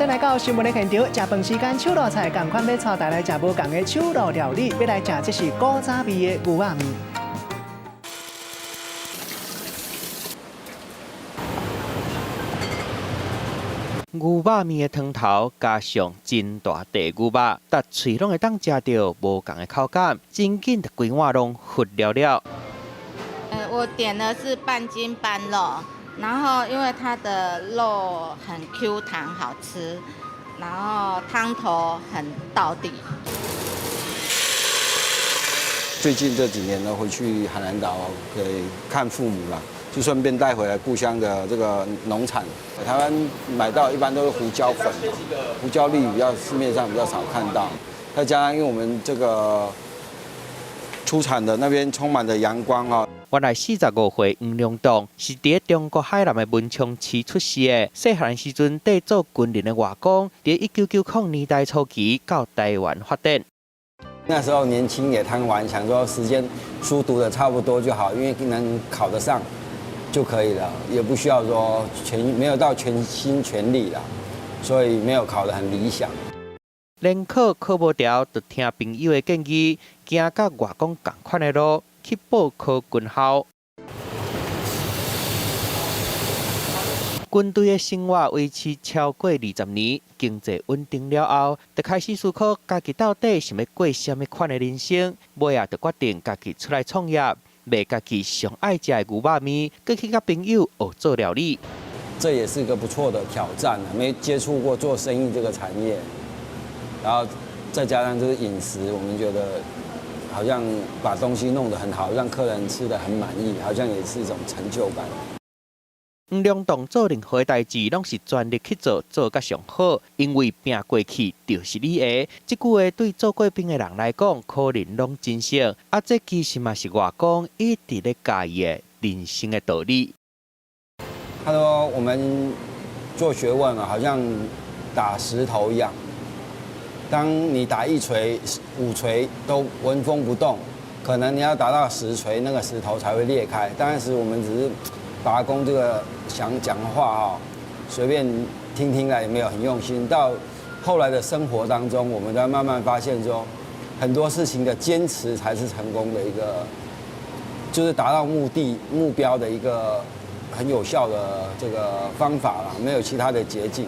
來到新聞的現場，食飯時間手路菜仝款欲帶大家來食無仝的手路料理，欲來食這是古早味的牛肉麵。牛肉麵的湯頭加上真大塊牛肉，逐喙攏會當食著無仝的口感，真緊就規碗攏沸了了。我點的是半筋半肉，然後因為它的肉很 Q 彈，好吃，然後湯頭很道地。最近這幾年呢，回去海南島給看父母啦，就順便帶回來故鄉的這個農產。台灣買到一般都是胡椒粉，胡椒粒比較市面上比較少看到。再加上因為我們這個出產的那邊充滿了陽光啊。原來45歲黃良棟是佇中國海南的文昌市出世的，細漢時陣綴做軍人的外公，佇1990年代初期到台灣發展。那時候年輕也貪玩，想說時間書讀得差不多就好，因為能考得上就可以了，也不需要說全沒有到全心全力啦，所以沒有考得很理想。聯考考無牢，就聽朋友的建議，行佮外公仝款的路去報考軍校。軍隊的生活維持超過20年，經濟穩定了後，就開始思考家己到底想欲過啥物款的人生。尾仔就決定家己出來創業，賣家己上愛食的牛肉麵，閣去佮朋友學做料理。這也是個不錯的挑戰，沒接觸過做生意這個產業，然後再加上就是飲食，我們覺得好像把東西弄得很好，讓客人吃得很滿意，好像也是一種成就感。黃良棟做任何代誌，攏是全力去做，做甲上好，因為拼過去就是你的。這句話對做過兵的人來講，可能攏真熟。啊，這其實嘛是外公一直咧教伊的人生的道理。他說：我們做學問啊，好像打石頭一樣，當你打一錘、五錘都紋風不動，可能你要打到10錘，那個石頭才會裂開。當時我們只是阿公這個想講話哈，隨便聽聽來也沒有很用心。到後來的生活當中，我們才慢慢發現說，很多事情的堅持才是成功的一個，就是達到目的目標的一個很有效的這個方法啦，沒有其他的捷徑。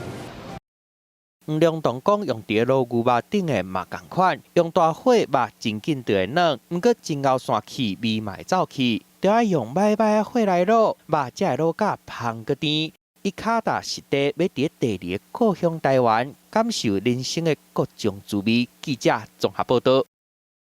黃良棟講，用佇滷牛肉頂的嘛仝款，用大火肉真緊就會軟，毋過真𠢕散氣味嘛會走去，著愛用䆀䆀的火來滷，肉才會滷甲芳閣甜。伊跤踏實地，欲佇第二个故鄉台灣，感受人生的各種滋味。記者綜合報導。